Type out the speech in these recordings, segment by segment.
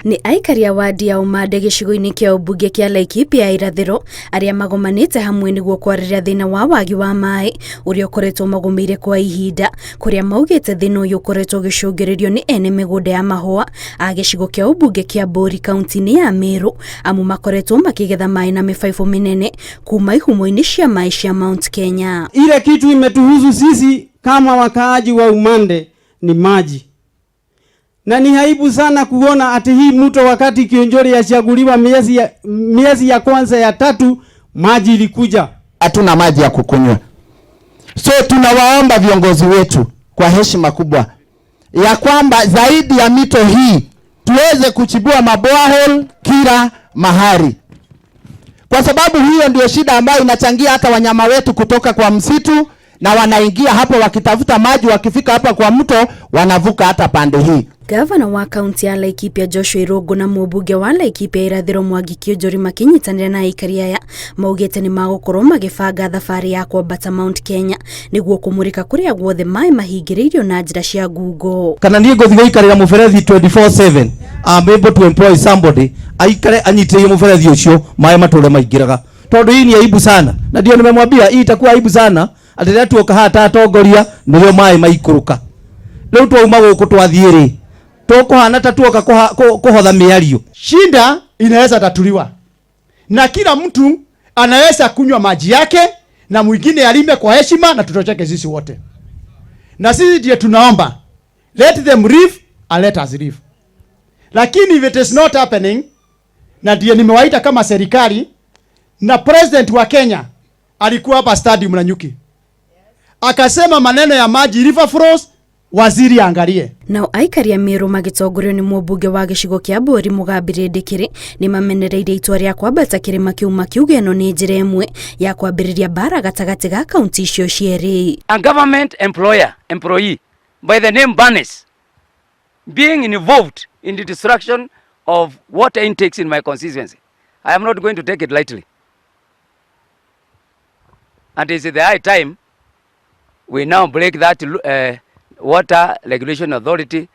Nĩ aikari a wadi ya Ũmande gĩcigo-inĩ kĩa ũmbunge kĩa Laikipia ya irathĩro arĩa magomanĩte hamwe nĩguo kwarĩrĩria thĩna wa wagi wa maĩ ũrĩa ũkoretwo magũmĩire kwa ihinda, kũrĩa maugĩte thĩna ũyũ ũkoretwo ũgĩcũngĩrĩrio nĩ ene mĩgũnda ya mahũa a gĩcigo kĩa ũmbunge kĩa Mbũri kaunti-inĩ ya Meru, amu makoretwo makĩgetha maĩ na mĩbaibũ mĩnene kuma ihumo-inĩ cia maĩ cia Mount Kenya. Ile kitu imetuhusu sisi kama wakaaji wa Umande ni maji, na ni aibu sana kuona ati hii mto wakati Kiunjuri yachaguliwa miezi ya kwanza ya tatu maji ilikuja. Hatuna maji ya kukunywa. So tunawaomba viongozi wetu kwa heshima kubwa ya kwamba zaidi ya mito hii tuweze kuchibua maborehole kila mahali, kwa sababu hiyo ndio shida ambayo inachangia hata wanyama wetu kutoka kwa msitu na wanaingia hapo wakitafuta maji, wakifika hapa kwa mto wanavuka hata pande hii. Gavana wa kaunti ya Laikipia Joshua Irungu na mũmbunge wa Laikipia irathĩro Mwangi Kiunjuri makĩnyitanĩra na aikari aya maugĩte nĩ magũkorwo magĩbanga thabarĩ ya kwambata Mount Kenya nĩguo kũmũrĩka kũrĩa guothe maĩ mahingĩrĩirio na njĩra cia ngungo. Kana niĩ ngũthiĩ gũikarĩra mũberethi 24/7. I'm able to employ somebody aikare anyitĩrĩire mũberethi ũcio, maĩ matũre maingĩraga, tondũ hii ni aibu sana, na ndio nimemwambia hii itakuwa aibu sana atĩ rĩrĩa tuoka haha ta atongoria nĩrĩo maĩ maikũrũka. Rĩu twauma gũkũ twathiĩ rĩ, tũkũhana ta tuoka kũhotha mĩario. Shida inaweza tatuliwa na kila mtu anaweza kunywa maji yake na mwingine alime kwa heshima na tutosheke sisi wote. Na sisi ndiye tunaomba, let them live and let us live. Lakini if it is not happening, na ndiye nimewaita kama serikali, na president wa Kenya alikuwa hapa stadium Nanyuki akasema maneno ya maji, river flows, waziri aangalie. Nao aikari a Meru magĩtongorio nĩ mũmbunge wa gĩcigo kĩa Mbũri Mũgambi Rĩndĩkĩrĩ nĩ mamenereirie itua rĩa kwambata kĩrĩma kĩu, makiuga ĩno nĩ njĩra ĩmwe ya kwambĩrĩria mbara gatagatĩ ga kaunti icio cierĩ. A government employee by the name Barnes being involved in the destruction of water intakes in my constituency. I am not going to take it lightly. And it's the high time we now break that water regulation authority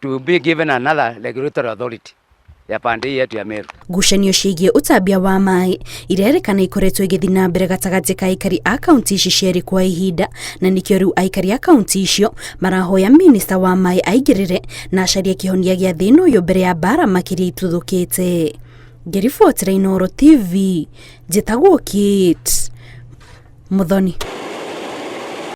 to be given another regulatory authority ya pande hii yetu ya Meru. Ngucanio ciĩgiĩ ũtambia wa maĩ irerĩkana ikoretwo igĩthiĩ na mbere gatagatĩ ka aikari a kaunti ici cierĩ kwa ihinda, na nĩkĩo rĩu aikari a kaunti icio marahoya minista wa maĩ aingĩrĩre na acarie kĩhonia gĩa thĩna ũyũ mbere ya mbara makĩria ituthũkĩte. Ngĩribotera Inooro TV, njĩtagwo Kate Muthoni.